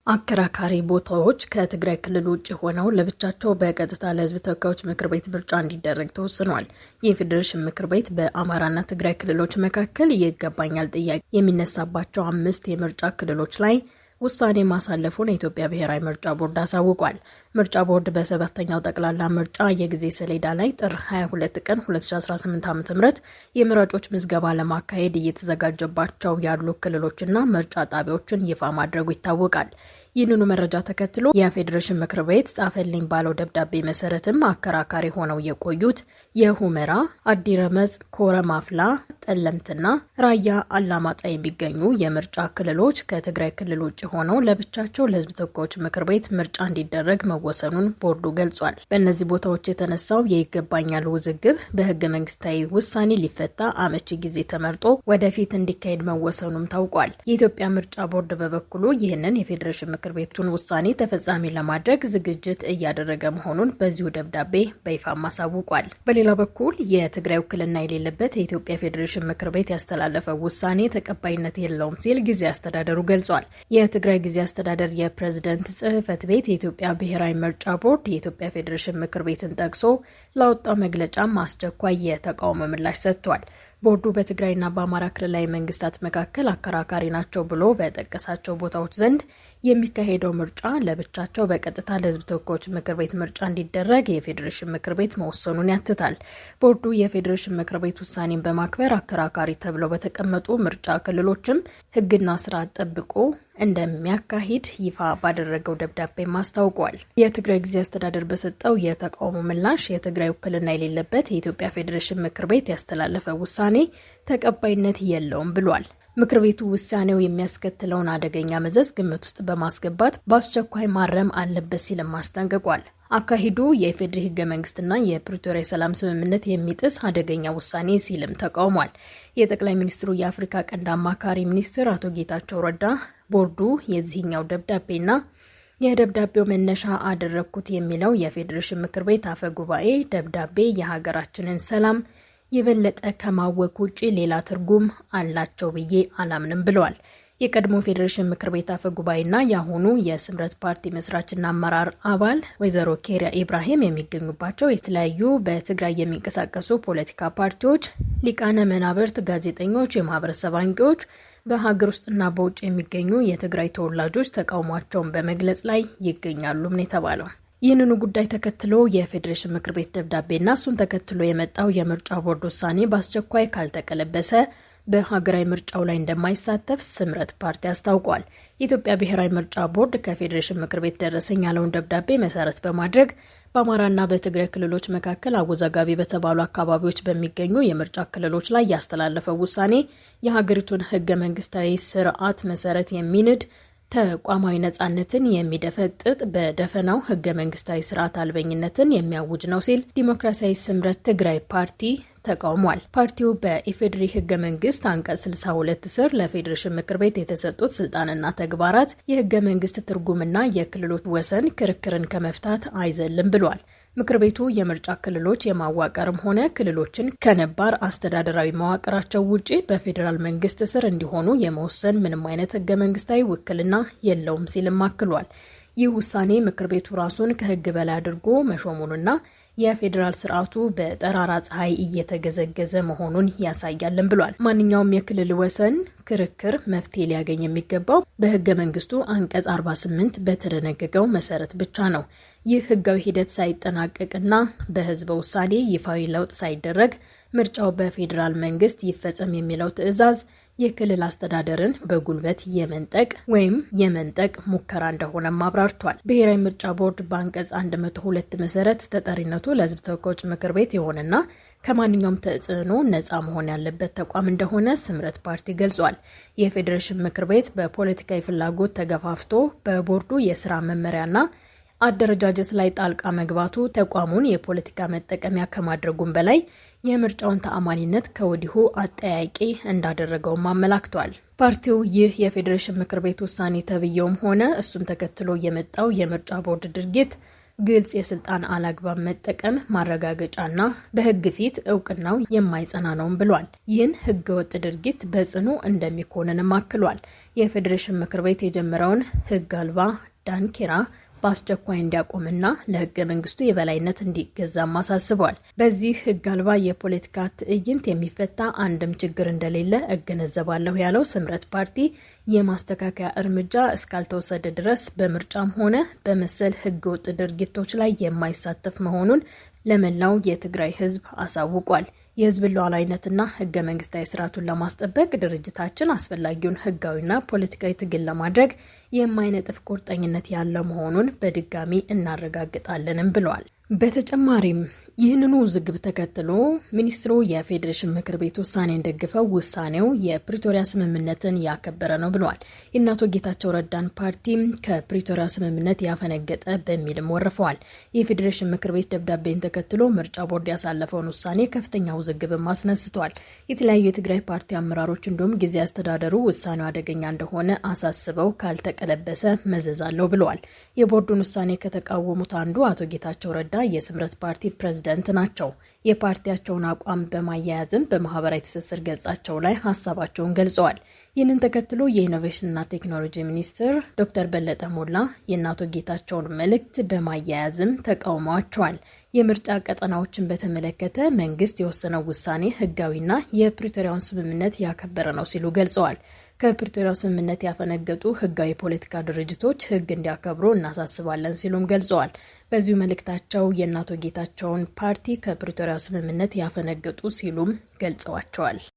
አከራካሪ ቦታዎች ከትግራይ ክልል ውጭ ሆነው ለብቻቸው በቀጥታ ለሕዝብ ተወካዮች ምክር ቤት ምርጫ እንዲደረግ ተወስኗል። የፌዴሬሽን ምክር ቤት በአማራና ትግራይ ክልሎች መካከል ይገባኛል ጥያቄ የሚነሳባቸው 5 የምርጫ ክልሎች ላይ ውሳኔ ማሳለፉን የኢትዮጵያ ብሔራዊ ምርጫ ቦርድ አሳውቋል። ምርጫ ቦርድ በ7ኛው ጠቅላላ ምርጫ የጊዜ ሰሌዳ ላይ ጥር 22 ቀን 2018 ዓ.ም የመራጮች ምዝገባ ለማካሄድ እየተዘጋጀባቸው ያሉ ክልሎችና ምርጫ ጣቢያዎችን ይፋ ማድረጉ ይታወቃል። ይህንኑ መረጃ ተከትሎ የፌዴሬሽን ምክር ቤት ጻፈልኝ ባለው ደብዳቤ መሰረትም አከራካሪ ሆነው የቆዩት የሁመራ፣ አዲረመጽ፣ ኮረማፍላ፣ ጠለምትና ራያ አላማጣ የሚገኙ የምርጫ ክልሎች ከትግራይ ክልል ውጭ ሆነው ለብቻቸው ለሕዝብ ተወካዮች ምክር ቤት ምርጫ እንዲደረግ መወሰኑን ቦርዱ ገልጿል። በእነዚህ ቦታዎች የተነሳው የይገባኛል ውዝግብ በሕገ መንግስታዊ ውሳኔ ሊፈታ አመቺ ጊዜ ተመርጦ ወደፊት እንዲካሄድ መወሰኑም ታውቋል። የኢትዮጵያ ምርጫ ቦርድ በበኩሉ ይህንን የፌዴሬሽን ምክር ቤቱን ውሳኔ ተፈጻሚ ለማድረግ ዝግጅት እያደረገ መሆኑን በዚሁ ደብዳቤ በይፋም አሳውቋል። በሌላ በኩል የትግራይ ውክልና የሌለበት የኢትዮጵያ ፌዴሬሽን ምክር ቤት ያስተላለፈው ውሳኔ ተቀባይነት የለውም ሲል ጊዜያዊ አስተዳደሩ ገልጿል። የትግራይ ጊዜያዊ አስተዳደር የፕሬዝደንት ጽህፈት ቤት የኢትዮጵያ ብሔራዊ ምርጫ ቦርድ የኢትዮጵያ ፌዴሬሽን ምክር ቤትን ጠቅሶ ላወጣው መግለጫም አስቸኳይ የተቃውሞ ምላሽ ሰጥቷል። ቦርዱ በትግራይና በአማራ ክልላዊ መንግስታት መካከል አከራካሪ ናቸው ብሎ በጠቀሳቸው ቦታዎች ዘንድ የሚካሄደው ምርጫ ለብቻቸው በቀጥታ ለሕዝብ ተወካዮች ምክር ቤት ምርጫ እንዲደረግ የፌዴሬሽን ምክር ቤት መወሰኑን ያትታል። ቦርዱ የፌዴሬሽን ምክር ቤት ውሳኔን በማክበር አከራካሪ ተብለው በተቀመጡ ምርጫ ክልሎችም ሕግና ስርዓት ጠብቆ እንደሚያካሂድ ይፋ ባደረገው ደብዳቤም አስታውቋል። የትግራይ ጊዜያዊ አስተዳደር በሰጠው የተቃውሞ ምላሽ የትግራይ ውክልና የሌለበት የኢትዮጵያ ፌዴሬሽን ምክር ቤት ያስተላለፈው ውሳኔ ተቀባይነት የለውም ብሏል። ምክር ቤቱ ውሳኔው የሚያስከትለውን አደገኛ መዘዝ ግምት ውስጥ በማስገባት በአስቸኳይ ማረም አለበት ሲልም አስጠንቅቋል። አካሂዱ የኢፌዴሪ ህገ መንግስትና የፕሪቶሪያ የሰላም ስምምነት የሚጥስ አደገኛ ውሳኔ ሲልም ተቃውሟል። የጠቅላይ ሚኒስትሩ የአፍሪካ ቀንድ አማካሪ ሚኒስትር አቶ ጌታቸው ረዳ ቦርዱ የዚህኛው ደብዳቤና የደብዳቤው መነሻ አደረግኩት የሚለው የፌዴሬሽን ምክር ቤት አፈ ጉባኤ ደብዳቤ የሀገራችንን ሰላም የበለጠ ከማወክ ውጪ ሌላ ትርጉም አላቸው ብዬ አላምንም ብለዋል። የቀድሞ ፌዴሬሽን ምክር ቤት አፈ ጉባኤና የአሁኑ የስምረት ፓርቲ መስራችና አመራር አባል ወይዘሮ ኬሪያ ኢብራሂም የሚገኙባቸው የተለያዩ በትግራይ የሚንቀሳቀሱ ፖለቲካ ፓርቲዎች፣ ሊቃነ መናብርት፣ ጋዜጠኞች፣ የማህበረሰብ አንቂዎች፣ በሀገር ውስጥና በውጭ የሚገኙ የትግራይ ተወላጆች ተቃውሟቸውን በመግለጽ ላይ ይገኛሉም ነው የተባለው። ይህንኑ ጉዳይ ተከትሎ የፌዴሬሽን ምክር ቤት ደብዳቤና እሱን ተከትሎ የመጣው የምርጫ ቦርድ ውሳኔ በአስቸኳይ ካልተቀለበሰ በሀገራዊ ምርጫው ላይ እንደማይሳተፍ ስምረት ፓርቲ አስታውቋል። የኢትዮጵያ ብሔራዊ ምርጫ ቦርድ ከፌዴሬሽን ምክር ቤት ደረሰኝ ያለውን ደብዳቤ መሰረት በማድረግ በአማራና በትግራይ ክልሎች መካከል አወዛጋቢ በተባሉ አካባቢዎች በሚገኙ የምርጫ ክልሎች ላይ ያስተላለፈው ውሳኔ የሀገሪቱን ሕገ መንግስታዊ ስርዓት መሰረት የሚንድ፣ ተቋማዊ ነጻነትን የሚደፈጥጥ፣ በደፈናው ህገ መንግስታዊ ስርዓት አልበኝነትን የሚያውጅ ነው ሲል ዲሞክራሲያዊ ስምረት ትግራይ ፓርቲ ተቃውሟል። ፓርቲው በኢፌዴሪ ህገ መንግስት አንቀጽ 62 ስር ለፌዴሬሽን ምክር ቤት የተሰጡት ስልጣንና ተግባራት የህገ መንግስት ትርጉምና የክልሎች ወሰን ክርክርን ከመፍታት አይዘልም ብሏል። ምክር ቤቱ የምርጫ ክልሎች የማዋቀርም ሆነ ክልሎችን ከነባር አስተዳደራዊ መዋቅራቸው ውጪ በፌዴራል መንግስት ስር እንዲሆኑ የመወሰን ምንም አይነት ህገ መንግስታዊ ውክልና የለውም ሲልም አክሏል። ይህ ውሳኔ ምክር ቤቱ ራሱን ከህግ በላይ አድርጎ መሾሙንና የፌዴራል ስርዓቱ በጠራራ ፀሐይ እየተገዘገዘ መሆኑን ያሳያልን ብሏል። ማንኛውም የክልል ወሰን ክርክር መፍትሄ ሊያገኝ የሚገባው በህገ መንግስቱ አንቀጽ 48 በተደነገገው መሰረት ብቻ ነው። ይህ ህጋዊ ሂደት ሳይጠናቀቅና በህዝበ ውሳኔ ይፋዊ ለውጥ ሳይደረግ ምርጫው በፌዴራል መንግስት ይፈጸም የሚለው ትዕዛዝ የክልል አስተዳደርን በጉልበት የመንጠቅ ወይም የመንጠቅ ሙከራ እንደሆነም አብራርቷል። ብሔራዊ ምርጫ ቦርድ በአንቀጽ 102 መሰረት ተጠሪነቱ ለህዝብ ተወካዮች ምክር ቤት የሆነና ከማንኛውም ተጽዕኖ ነፃ መሆን ያለበት ተቋም እንደሆነ ስምረት ፓርቲ ገልጿል። የፌዴሬሽን ምክር ቤት በፖለቲካዊ ፍላጎት ተገፋፍቶ በቦርዱ የስራ መመሪያና አደረጃጀት ላይ ጣልቃ መግባቱ ተቋሙን የፖለቲካ መጠቀሚያ ከማድረጉም በላይ የምርጫውን ተአማኒነት ከወዲሁ አጠያቂ እንዳደረገውም አመላክቷል። ፓርቲው ይህ የፌዴሬሽን ምክር ቤት ውሳኔ ተብዬውም ሆነ እሱን ተከትሎ የመጣው የምርጫ ቦርድ ድርጊት ግልጽ የስልጣን አላግባብ መጠቀም ማረጋገጫና በሕግ ፊት እውቅናው የማይጸና ነውም ብሏል። ይህን ሕገወጥ ድርጊት በጽኑ እንደሚኮንንም አክሏል። የፌዴሬሽን ምክር ቤት የጀመረውን ሕግ አልባ ዳንኪራ በአስቸኳይ እንዲያቆምና ለህገ መንግስቱ የበላይነት እንዲገዛም አሳስቧል። በዚህ ህግ አልባ የፖለቲካ ትዕይንት የሚፈታ አንድም ችግር እንደሌለ እገነዘባለሁ ያለው ስምረት ፓርቲ የማስተካከያ እርምጃ እስካልተወሰደ ድረስ በምርጫም ሆነ በመሰል ህገወጥ ድርጊቶች ላይ የማይሳተፍ መሆኑን ለመላው የትግራይ ህዝብ አሳውቋል። የህዝብ ሉዓላዊነትና ህገ መንግስታዊ ስርዓቱን ለማስጠበቅ ድርጅታችን አስፈላጊውን ህጋዊና ፖለቲካዊ ትግል ለማድረግ የማይነጥፍ ቁርጠኝነት ያለው መሆኑን በድጋሚ እናረጋግጣለንም ብለዋል። በተጨማሪም ይህንኑ ውዝግብ ተከትሎ ሚኒስትሩ የፌዴሬሽን ምክር ቤት ውሳኔን ደግፈው ውሳኔው የፕሪቶሪያ ስምምነትን ያከበረ ነው ብለዋል። የእነ አቶ ጌታቸው ረዳን ፓርቲ ከፕሪቶሪያ ስምምነት ያፈነገጠ በሚልም ወርፈዋል። የፌዴሬሽን ምክር ቤት ደብዳቤን ተከትሎ ምርጫ ቦርድ ያሳለፈውን ውሳኔ ከፍተኛ ውዝግብም አስነስቷል። የተለያዩ የትግራይ ፓርቲ አመራሮች እንዲሁም ጊዜያዊ አስተዳደሩ ውሳኔው አደገኛ እንደሆነ አሳስበው ካልተቀለበሰ መዘዝ አለው ብለዋል። የቦርዱን ውሳኔ ከተቃወሙት አንዱ አቶ ጌታቸው ረዳ የስምረት ፓርቲ ፕሬዝዳንት ናቸው። የፓርቲያቸውን አቋም በማያያዝም በማህበራዊ ትስስር ገጻቸው ላይ ሀሳባቸውን ገልጸዋል። ይህንን ተከትሎ የኢኖቬሽንና ቴክኖሎጂ ሚኒስትር ዶክተር በለጠ ሞላ የእነ አቶ ጌታቸውን መልእክት በማያያዝም ተቃውመዋቸዋል። የምርጫ ቀጠናዎችን በተመለከተ መንግስት የወሰነው ውሳኔ ህጋዊና የፕሪቶሪያውን ስምምነት ያከበረ ነው ሲሉ ገልጸዋል። ከፕሪቶሪያው ስምምነት ያፈነገጡ ህጋዊ የፖለቲካ ድርጅቶች ህግ እንዲያከብሩ እናሳስባለን ሲሉም ገልጸዋል። በዚሁ መልእክታቸው የእነ አቶ ጌታቸውን ፓርቲ ከፕሪቶሪያው ስምምነት ያፈነገጡ ሲሉም ገልጸዋቸዋል።